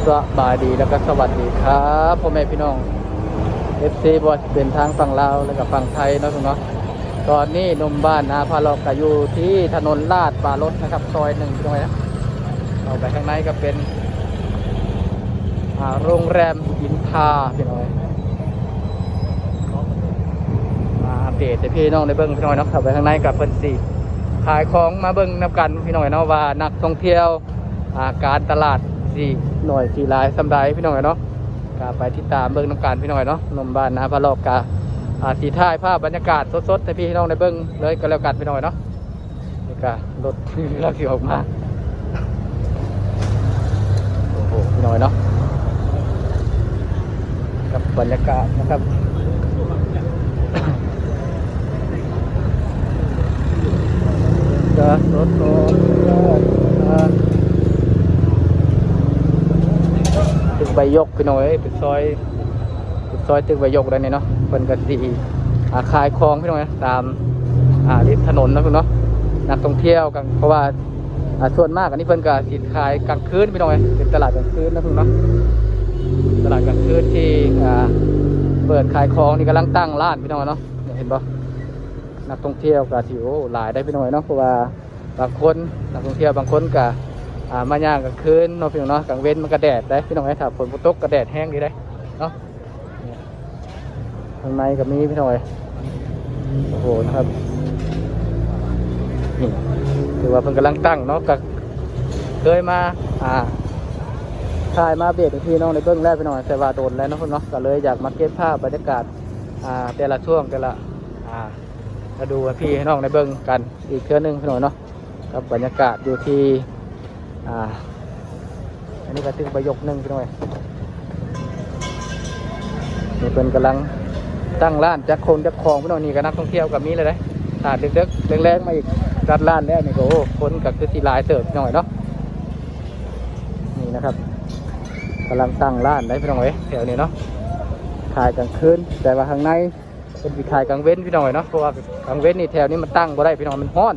ສະບາຍດີ ແລ້ວກໍສະຫວັດດີຄັບ ພໍ່ແມ່ພີ່ນ້ອງ ເອັຟຊີ ບໍ່ວ່າຈະເປັນທາງຝັ່ງລາວ ແລ້ວກໍຝັ່ງໄທເນາະ ເນາະ. ຕອນນີ້ໜຸ່ມບ້ານນາພາລອກກໍຢູ່ທີ່ຖະໜົນລາດປາລົດນະຄັບ ຊອຍໜຶ່ງ ພີ່ນ້ອງເອີຍ. ເຂົ້າໄປຂ້າງໃນກໍເປັນ ອ່າ ໂຮງແຮມອິນທາ ພີ່ນ້ອງເອີຍ. ມາອັບເດດໃຫ້ພີ່ນ້ອງໄດ້ເບິ່ງ ພີ່ນ້ອງເນາະ. ເຂົ້າໄປຂ້າງໃນກໍເພິ່ນຊິຂາຍຂອງ ມາເບິ່ງນຳກັນ ພີ່ນ້ອງເນາະ ວ່ານັກທ່ອງທ່ຽວ ອ່າ ການຕະຫຼາດຊິໜ້ອຍຊິຫຼາຍສ່ຳໃດ ພີ່ນ້ອງເນາະ. ກໍໄປຕິດຕາມເບິ່ງນຳກັນ ພີ່ນ້ອງເນາະ. ໜຸ່ມບ້ານນາພາລອກກໍ ອ່າ ຊິຖ່າຍພາບບັນຍາກາດສົດໆໃຫ້ພີ່ນ້ອງໄດ້ເບິ່ງເລີຍກໍແລ້ວກັນ ພີ່ນ້ອງເນາະ. ນີ້ກະລົດກຳລັງຊິອອກມາ ໂອ້ໂຫ ພີ່ນ້ອງເນາະ ກັບບັນຍາກາດນະຄັບ ກະລົດອອກ ອ່າ ຕຶກໃບຢົກ ພີ່ນ້ອງເອີຍ ເປັນຊອຍ ເປັນຊອຍຕຶກໃບຢົກໄດ້ນີ້ເນາະ. ເພິ່ນກໍຊິ ອ່າ ຂາຍຂອງ ພີ່ນ້ອງເອີຍ ຕາມ ອ່າ ລິມຖະໜົນເນາະ ພີ່ນ້ອງເນາະ. ນັກທ່ອງທ່ຽວກໍ ເພາະວ່າ ອ່າ ສ່ວນມາກອັນນີ້ເພິ່ນກໍຊິຂາຍກາງຄືນ ພີ່ນ້ອງເອີຍ ເປັນຕະຫຼາດກາງຄືນເນາະ ພີ່ນ້ອງເນາະ. ຕະຫຼາດກາງຄືນທີ່ ອ່າ ເປີດຂາຍຂອງນີ້ ກຳລັງຕັ້ງຮ້ານ ພີ່ນ້ອງເນາະ. ເຫັນບໍ່ ນັກທ່ອງທ່ຽວກໍຊິ ໂອ້ ຫຼາຍໄດ໋ ພີ່ນ້ອງເນາະ ເພາະວ່າ ບາງຄົນ ນັກທ່ອງທ່ຽວບາງຄົນກໍ ອ່າ ມາຍ່າງກາງຄືນເນາະ ພີ່ນ້ອງເນາະ. ກາງເວັນມັນກໍແດດໄດ໋ ພີ່ນ້ອງເອີຍ ຖ້າຝົນບໍ່ຕົກກໍແດດແຮງດີໄດ໋ເນາະ. ຂ້າງໃນກໍມີ ພີ່ນ້ອງເອີຍ ໂອ້ໂຫ ນະຄັບ. ນີ້ ຖືວ່າເພິ່ນກຳລັງຕັ້ງເນາະ. ກໍເຄີຍມາ ອ່າ ຖ່າຍມາອັບເດດໃຫ້ພີ່ນ້ອງໄດ້ເບິ່ງແລ້ວ ພີ່ນ້ອງ ແຕ່ວ່າດົນແລ້ວເນາະ ເນາະ. ກໍເລີຍຢາກມາເກັບພາບບັນຍາກາດ ອ່າ ແຕ່ລະຊ່ວງ ແຕ່ລະ ອ່າ ລະດູໃຫ້ພີ່ໃຫ້ນ້ອງໄດ້ເບິ່ງກັນອີກເທື່ອໜຶ່ງ ພີ່ນ້ອງເນາະ. ກັບບັນຍາກາດຢູ່ທີ່ ອ່າ ອັນນີ້ກໍຖືກປະໂຫຍກໜຶ່ງ ພີ່ນ້ອງເອີຍ. ນີ້ເພິ່ນກຳລັງຕັ້ງຮ້ານຈັດຄົງຈັດຂອງ ພີ່ນ້ອງ. ນີ້ກໍນັກທ່ອງທ່ຽວກໍມີແລ້ວເດ້ ຖ້າເດິກໆແລງໆມາອີກ ຈັດຮ້ານແລ້ວນີ້ກໍ ໂອ້ ຄົນກໍຄືຊິຫຼາຍເຕີບ ພີ່ນ້ອງເອີຍເນາະ. ນີ້ນະຄັບ ກຳລັງຕັ້ງຮ້ານໄດ໋ ພີ່ນ້ອງເອີຍ ແຖວນີ້ເນາະ. ຂາຍກາງຄືນ ແຕ່ວ່າຂ້າງໃນ ເພິ່ນຊິຂາຍກາງເວັນ ພີ່ນ້ອງເອີຍເນາະ. ເພາະວ່າກາງເວັນນີ້ແຖວນີ້ມັນຕັ້ງບໍ່ໄດ້ ພີ່ນ້ອງ ມັນຮ້ອນ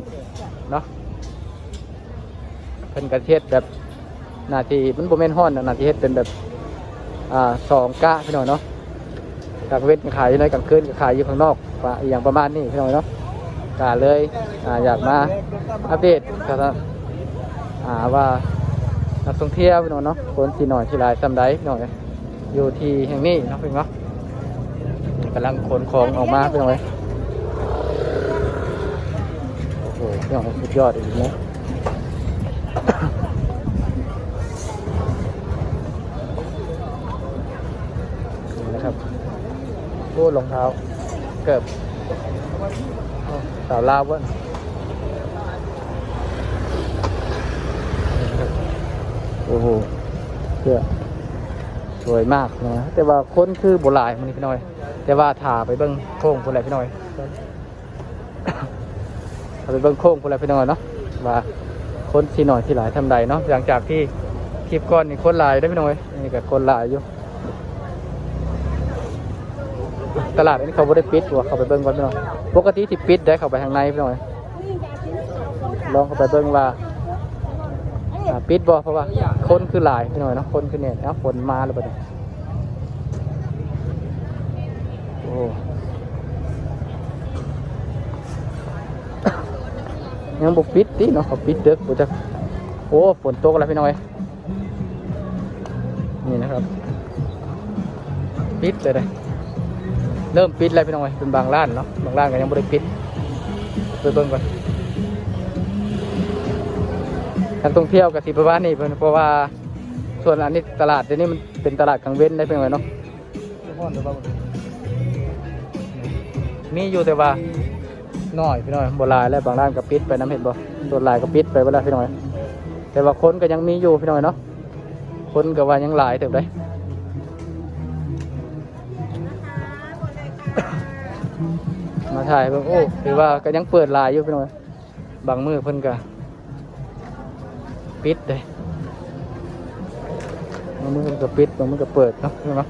ເນາະ. ເພິ່ນກໍເຮັດແບບ ໜ້າທີ່ມັນບໍ່ແມ່ນຮ້ອນນະ ໜ້າທີ່ເຮັດເປັນແບບ ອ່າ ສອງກະ ພີ່ນ້ອງເນາະ. ກາງເວັນຂາຍຢູ່ໃນ ກາງຄືນກໍຂາຍຢູ່ຂ້າງນອກ ປະ ອີ່ຫຍັງປະມານນີ້ ພີ່ນ້ອງເນາະ. ກໍເລີຍ ອ່າ ຢາກມາອັບເດດ ກໍ ອ່າ ວ່ານັກທ່ອງທ່ຽວ ພີ່ນ້ອງເນາະ ຄົນຊິໜ້ອຍຊິຫຼາຍສ່ຳໃດ ພີ່ນ້ອງເອີຍ. ຢູ່ທີ່ແຫ່ງນີ້ເນາະ ພີ່ນ້ອງເນາະ. ກຳລັງຂົນຂອງອອກມາ ພີ່ນ້ອງເອີຍ. ໂອ້ໂຫ ພີ່ນ້ອງ ສຸດຍອດອີ່ຫຼີເນາະ ນີ້ນະຄັບ. ໂອ້ ລອງເທົ້າ ເກີບ ສາວລາວເວີ້ນ. ໂອ້ໂຫ ເສື້ອ ສວຍມາກເນາະ. ແຕ່ວ່າຄົນຄືບໍ່ຫຼາຍມື້ນີ້ ພີ່ນ້ອງເອີຍ. ແຕ່ວ່າຖ້າໄປເບິ່ງໂຄ້ງພຸ້ນແຫຼະ ພີ່ນ້ອງເອີຍ. ຖ້າໄປເບິ່ງໂຄ້ງພຸ້ນແຫຼະ ພີ່ນ້ອງເນາະ ວ່າຄົນຊິໜ້ອຍຊິຫຼາຍສ່ຳໃດເນາະ. ຫຼັງຈາກທີ່ຄລິບກ່ອນນີ້ຄົນຫຼາຍເດ້ ພີ່ນ້ອງເອີຍ. ນີ້ກໍຄົນຫຼາຍຢູ່. ຕະຫຼາດອັນນີ້ເຂົາບໍ່ໄດ້ປິດບໍ່? ເຂົ້າໄປເບິ່ງກ່ອນ ພີ່ນ້ອງ. ປົກກະຕິຊິປິດໄດ໋ ເຂົ້າໄປທາງໃນ ພີ່ນ້ອງເອີຍ. ລອງເຂົ້າໄປເບິ່ງວ່າ ອ່າ ປິດບໍ່? ເພາະວ່າຄົນຄືຫຼາຍ ພີ່ນ້ອງເນາະ, ຄົນຄືແໜ້ນ. ເອົ້າ ຝົນມາແລ້ວບັດນີ້. ໂອ້ ຍັງບໍ່ປິດຕິເນາະ, ເຂົາປິດເດິກບໍ່ຈັກ. ໂອ້ ຝົນຕົກແລ້ວ ພີ່ນ້ອງເອີຍ. ນີ້ນະຄັບ ປິດເລີຍເດ້, ເລີ່ມປິດແລ້ວ ພີ່ນ້ອງເອີຍ. ເປັນບາງຮ້ານເນາະ, ບາງຮ້ານກໍຍັງບໍ່ໄດ້ປິດ. ໄປເບິ່ງກ່ອນ, ນັກທ່ອງທ່ຽວກໍຊິປະມານນີ້ ເພິ່ນ, ເພາະວ່າສ່ວນອັນນີ້ຕະຫຼາດດຽວນີ້ມັນເປັນຕະຫຼາດກາງເວັນໄດ໋ ພີ່ນ້ອງເອີຍເນາະ. ມີຢູ່ແຕ່ວ່າ ນ້ອຍ ພີ່ນ້ອງ, ບໍ່ຫຼາຍແລ້ວ. ບາງຮ້ານກໍປິດໄປນຳ ເຫັນບໍ່? ສ່ວນຫຼາຍກໍປິດໄປເບິດແລ້ວ ພີ່ນ້ອງ. ແຕ່ວ່າຄົນກໍຍັງມີຢູ່ ພີ່ນ້ອງເນາະ, ຄົນກໍວ່າຍັງຫຼາຍເຕີບເດ້. ມາຖ່າຍເບິ່ງ, ໂອ້ ຖືວ່າກໍຍັງເປີດຫຼາຍຢູ່ ພີ່ນ້ອງ. ບາງມື້ເພິ່ນກໍ ປິດເດ້, ບາງມື້ເພິ່ນກໍປິດ ບາງມື້ກໍເປີດເນາະ, ເນາະ.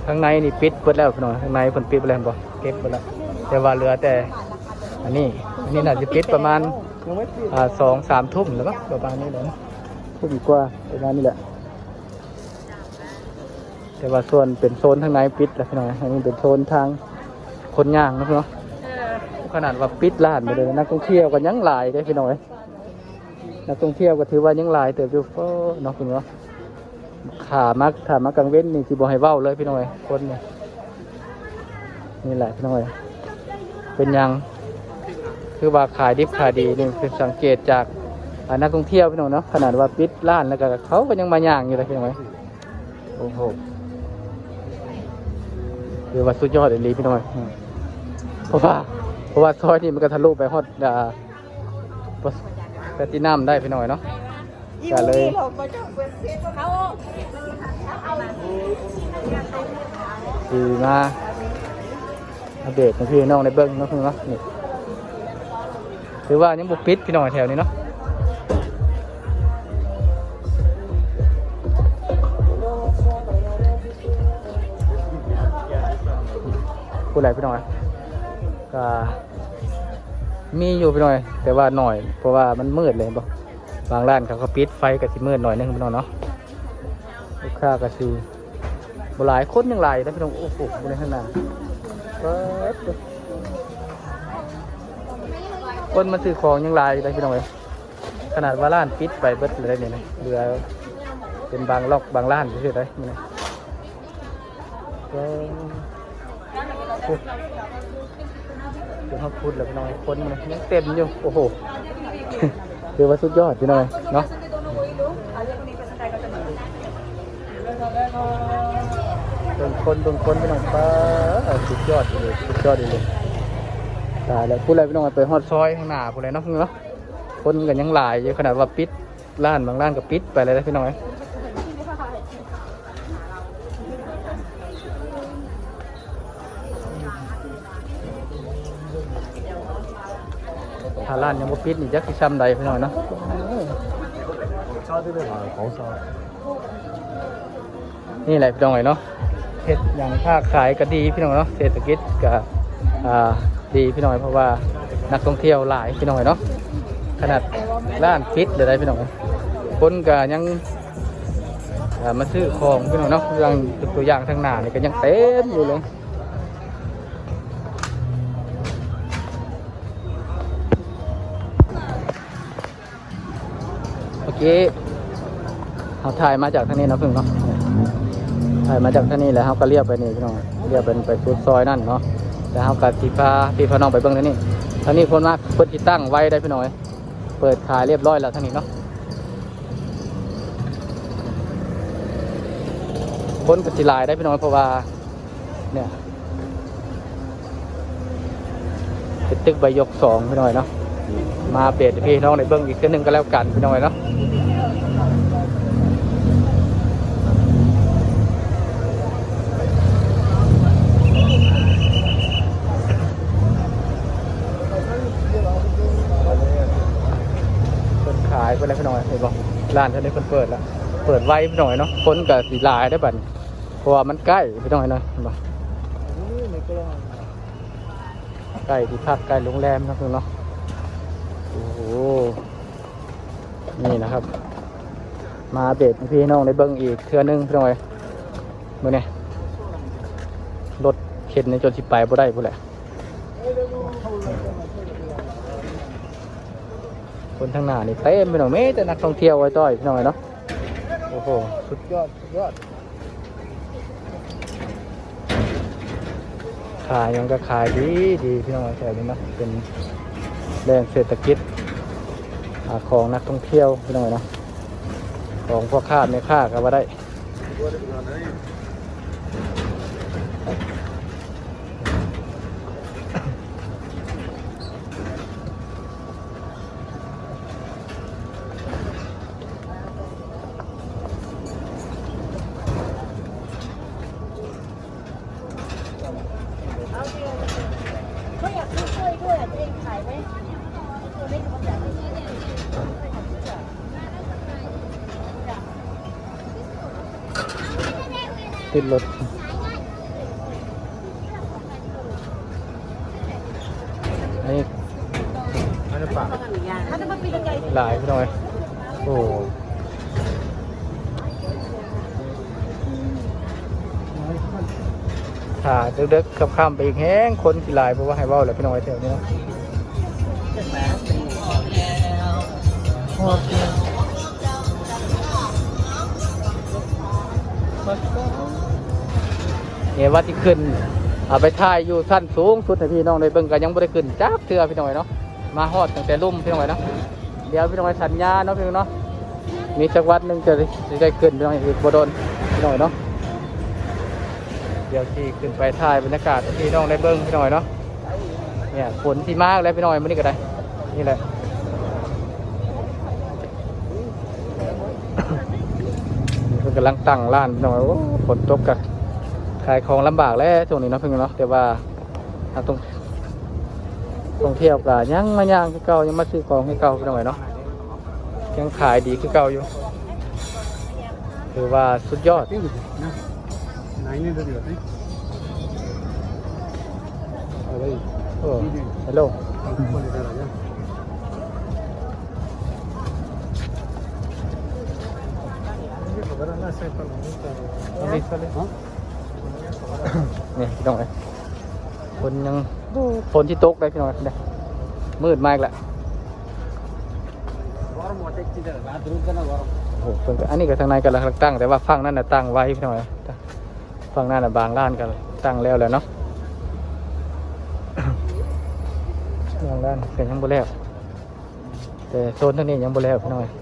ທາງໃນນີ້ປິດເບິດແລ້ວ ພີ່ນ້ອງ, ທາງໃນເພິ່ນປິດເບິດແລ້ວ ເຫັນບໍ່? ເກັບເບິດແລ້ວ. ແຕ່ວ່າເຫຼືອແຕ່ອັນນີ້ ອັນນີ້ໜ້າຈະປິດປະມານ ອ່າ ສອງສາມທຸ່ມແລ້ວເນາະ ປະມານນີ້ແຫຼະເນາະ ທຸ່ມກວ່າປະມານນີ້ແຫຼະ. ແຕ່ວ່າສ່ວນເປັນໂຊນທາງໃນປິດແລ້ວພີ່ນ້ອງ. ອັນນີ້ເປັນໂຊນທາງຄົນຍ່າງເນາະ ເນາະ. ເອີ ຂະໜາດວ່າປິດຮ້ານໄປເລີຍ ນັກທ່ອງທ່ຽວກໍຍັງຫຼາຍເດ້ພີ່ນ້ອງເອີຍ. ນັກທ່ອງທ່ຽວກໍຖືວ່າຍັງຫຼາຍເຕີບຢູ່. ໂອ້ ເນາະ ພີ່ນ້ອງເນາະ. ຖ້າມາ ຖ້າມາກາງເວັນນີ້ຊິບໍ່ໃຫ້ເວົ້າເລີຍພີ່ນ້ອງເອີຍ ຄົນນີ້. ນີ້ແຫຼະພີ່ນ້ອງເອີຍ ເປັນຫຍັງຄືວ່າຂາຍດິບຂາຍດີນີ້ ເປັນສັງເກດຈາກ ອ່າ ນັກທ່ອງທ່ຽວພີ່ນ້ອງເນາະ. ຂະໜາດວ່າປິດຮ້ານແລ້ວກໍ ເຂົາກໍຍັງມາຍ່າງຢູ່ເດ້ພີ່ນ້ອງເອີຍ. ໂອ້ໂຫ ຖືວ່າສຸດຍອດອີ່ຫຼີພີ່ນ້ອງເອີຍ. ເພາະວ່າ ເພາະວ່າຊອຍນີ້ມັນກໍທະລຸໄປຮອດ ອ່າ ແພລາຕິນຳໄດ້ພີ່ນ້ອງເອີຍເນາະ. ກໍເລີຍຊິມາອັບເດດໃຫ້ພີ່ນ້ອງໄດ້ເບິ່ງເນາະ ເນາະ. ນີ້ຖືວ່າຍັງບໍ່ປິດພີ່ນ້ອງ ແຖວນີ້ເນາະ. ຜູ້ໃດພີ່ນ້ອງ ກໍມີຢູ່ພີ່ນ້ອງ ແຕ່ວ່າໜ້ອຍ ເພາະວ່າມັນມືດເລີຍ ເຫັນບໍ່. ບາງຮ້ານເຂົາກໍປິດ ໄຟກໍຊິມືດໜ້ອຍໜຶ່ງພີ່ນ້ອງເນາະ. ລູກຄ້າກໍຊິບໍ່ຫຼາຍ ຄົນຍັງຫຼາຍຢູ່ເດ້ພີ່ນ້ອງ. ໂອ້ໂຫ ຜູ້ໃດຫັ້ນນະ ເປີດ ຄົນມາຊື້ຂອງຍັງຫຼາຍຢູ່ເດ້ພີ່ນ້ອງເອີຍ. ຂະໜາດວ່າຮ້ານປິດໄປເບິດແລ້ວນີ້ນະ ເຫຼືອເປັນບາງລັອກບາງຮ້ານຊື່ໆໄດ໋ມື້ນີ້. ເອີ ໂອ້ ຈົນຮອດພຸດແລ້ວພີ່ນ້ອງ ຄົນມັນຍັງເຕັມຢູ່. ໂອ້ໂຫ ຖືວ່າສຸດຍອດພີ່ນ້ອງເນາະ. ເບິ່ງຄົນ ເບິ່ງຄົນພີ່ນ້ອງ ປ້າ ສຸດຍອດອີ່ຫຼີ ສຸດຍອດອີ່ຫຼີ. ຕາຍແລ້ວ ພຸ້ນແຫຼະພີ່ນ້ອງ ໄປຮອດຊອຍຂ້າງໜ້າພຸ້ນແຫຼະເນາະ ເນາະ. ຄົນກໍຍັງຫຼາຍຢູ່ ຂະໜາດວ່າປິດ ຮ້ານບາງຮ້ານກໍປິດໄປແລ້ວເດ້ພີ່ນ້ອງເອີຍ. ຖ້າຮ້ານຍັງບໍ່ປິດນີ້ ຈັກຊິຊ່ຳໃດພີ່ນ້ອງເນາະ. ນີ້ແຫຼະພີ່ນ້ອງເອີຍເນາະ ເຮັດຫຍັງຄ້າຂາຍກໍດີພີ່ນ້ອງເນາະ ເສດຖະກິດກໍ ອ່າ ດີພີ່ນ້ອງເອີຍ ເພາະວ່ານັກທ່ອງທ່ຽວຫຼາຍພີ່ນ້ອງເອີຍເນາະ. ຂະໜາດຮ້ານປິດແລ້ວໄດ໋ພີ່ນ້ອງເອີຍ ຄົນກໍຍັງ ອ່າ ມາຊື້ຂອງພີ່ນ້ອງເນາະ. ຢ່າງ ຍົກຕົວຢ່າງທາງໜ້ານີ້ກໍຍັງເຕັມຢູ່ເລີຍ. ເມື່ອກີ້ເຮົາຖ່າຍມາຈາກທາງນີ້ເນາະ ເພິ່ງເນາະ ຖ່າຍມາຈາກທາງນີ້ແລ້ວເຮົາກໍລ້ຽວໄປນີ້ພີ່ນ້ອງ ລ້ຽວໄປ ໄປສຸດຊອຍນັ້ນເນາະ. ແລ້ວເຮົາກໍຊິພາພີ່ພານ້ອງໄປເບິ່ງທາງນີ້. ທາງນີ້ເພິ່ນມາ ເພິ່ນຊິຕັ້ງໄວ້ໄດ໋ພີ່ນ້ອງເອີຍ ເປີດຂາຍລຽບຮ້ອຍແລ້ວທາງນີ້ເນາະ. ຄົນກໍຊິຫຼາຍໄດ໋ພີ່ນ້ອງ ເພາະວ່າ ເນຍ ເປັນຕຶກໃບຍົກສອງພີ່ນ້ອງເນາະ. ມາອັບເດດໃຫ້ພີ່ນ້ອງໄດ້ເບິ່ງອີກເທື່ອໜຶ່ງກໍແລ້ວກັນພີ່ນ້ອງເນາະ. ເພິ່ນຂາຍໄປແລ້ວພີ່ນ້ອງ ເຫັນບໍ່ ຮ້ານເພິ່ນນີ້ເພິ່ນເປີດແລ້ວ ເປີດໄວພີ່ນ້ອງເນາະ. ຄົນກໍຊິຫຼາຍໄດ້ບັດນີ້ ເພາະວ່າມັນໃກ້ພີ່ນ້ອງເນາະ ເຫັນບໍ່ ໃກ້ທີ່ພັກໃກ້ໂຮງແຮມເນາະ ເນາະ. ໂອ້ໂຫ ນີ້ນະຄັບ ມາອັບເດດໃຫ້ພີ່ນ້ອງໄດ້ເບິ່ງອີກເທື່ອໜຶ່ງພີ່ນ້ອງເອີຍ. ມື້ນີ້ລົດເຂັນນີ້ຈົນຊິໄປບໍ່ໄດ້ພຸ້ນແຫຼະ ຄົນທາງໜ້ານີ້ເຕັມພີ່ນ້ອງ ມີແຕ່ນັກທ່ອງທ່ຽວໄວ້ຕ້ອຍພີ່ນ້ອງເນາະ. ໂອ້ໂຫ ສຸດຍອດ ສຸດຍອດ. ຂາຍຫຍັງກໍຂາຍດີດີພີ່ນ້ອງ ແຖວນີ້ເນາະ ເປັນແຫຼ່ງເສດຖະກິດ ອ່າ ຂອງນັກທ່ອງທ່ຽວພີ່ນ້ອງເນາະ ຂອງພໍ່ຄ້າແມ່ຄ້າກໍວ່າໄດ້. ຕິດລົດ. ນີ້ ອັນນີ້ປາ ຫຼາຍພີ່ນ້ອງເອີຍ. ໂອ້ ຖ້າເດິກໆຄ່ຳໆໄປອີກແຮງຄົນຊິຫຼາຍ ເພາະວ່າໃຫ້ເວົ້າແຫຼະພີ່ນ້ອງເອີຍ ແຖວນີ້ເນາະ. ນີ້ວ່າຊິຂຶ້ນ ເອົາໄປຖ່າຍຢູ່ຊັ້ນສູງສຸດໃຫ້ພີ່ນ້ອງໄດ້ເບິ່ງ ກໍຍັງບໍ່ໄດ້ຂຶ້ນຈັກເທື່ອພີ່ນ້ອງເອີຍເນາະ. ມາຮອດຕັ້ງແຕ່ລຸ່ມພີ່ນ້ອງເອີຍເນາະ. ດຽວພີ່ນ້ອງເອີຍ ສັນຍາເນາະ ພີ່ນ້ອງເນາະ ມີຈັກວັດໜຶ່ງຈະໄດ້ ຊິໄດ້ຂຶ້ນພີ່ນ້ອງເອີຍ ບໍ່ດົນພີ່ນ້ອງເອີຍເນາະ. ດຽວຊິຂຶ້ນໄປຖ່າຍບັນຍາກາດໃຫ້ພີ່ນ້ອງໄດ້ເບິ່ງພີ່ນ້ອງເອີຍເນາະ. ນີ້ຝົນຊິມາແລ້ວພີ່ນ້ອງເອີຍ ມື້ນີ້ກໍໄດ້ ນີ້ແຫຼະ ເພິ່ນກຳລັງຕັ້ງຮ້ານພີ່ນ້ອງເອີຍ. ໂອ້ ຝົນຕົກກໍຂາຍຂອງລຳບາກແຫຼະຊ່ວງນີ້ເນາະ ເພິ່ນເນາະ ແຕ່ວ່າ ນັກທ່ອງ ທ່ອງທ່ຽວກໍຍັງມາຍ່າງຄືເກົ່າ ຍັງມາຊື້ຂອງຄືເກົ່າພີ່ນ້ອງເອີຍເນາະ. ຍັງຂາຍດີຄືເກົ່າຢູ່ ຖືວ່າສຸດຍອດ. Hello. ນີ້ພີ່ນ້ອງເອີຍ ຄົນຍັງ ໂອ້ ຝົນຊິຕົກໄດ້ພີ່ນ້ອງເອີຍ ມືດມາອີກແລ້ວ. ໂອ້ ເພິ່ນກໍ ອັນນີ້ກໍທາງໃນກໍກຳລັງຕັ້ງ ແຕ່ວ່າຝັ່ງນັ້ນນະຕັ້ງໄວພີ່ນ້ອງເອີຍ. ຝັ່ງນັ້ນນະບາງຮ້ານກໍຕັ້ງແລ້ວແຫຼະເນາະ ບາງຮ້ານກໍຍັງບໍ່ແລ້ວ ແຕ່ໂຊນທາງນີ້ຍັງບໍ່ແລ້ວພີ່ນ້ອງເອີຍ.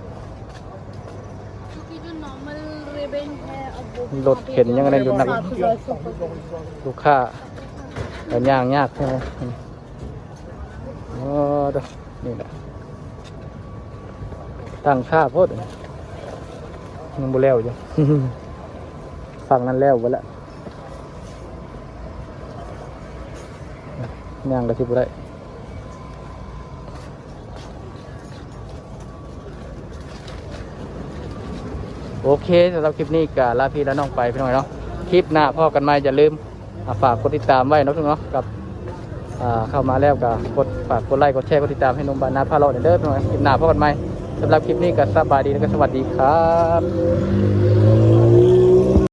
ລົດເຂັນຍັງອັນນັ້ນຢູ່ ນັກ ລູກຄ້າກໍຍ່າງຍາກໃຊ່ໄໝ? ໂອ້ ນີ້ແຫຼະ ຕັ້ງຊ້າໂພດ ຍັງບໍ່ແລ້ວຢູ່ ຝັ່ງນັ້ນແລ້ວເບິດລະ ຍ່າງກໍຊິບໍ່ໄດ້. ໂອເຄ ສຳລັບຄລິບນີ້ກໍລາພີ່ລານ້ອງໄປພີ່ນ້ອງເນາະ. ຄລິບໜ້າພໍ້ກັນໃໝ່ ຢ່າລືມ ອ່າ ຝາກກົດຕິດຕາມໄວ້ເນາະ ເນາະ ກັບ ອ່າ ເຂົ້າມາແລ້ວກໍກົດ ຝາກກົດໄລ ກົດແຊ ກົດຕິດຕາມໃຫ້ໜຸ່ມບ້ານນາພາເລາະແດ່ເດີ ພີ່ນ້ອງ. ຄລິບໜ້າພໍ້ກັນໃໝ່ ສຳລັບຄລິບນີ້ກໍສະບາຍດີ ແລະ ກໍສະຫວັດດີຄັບ.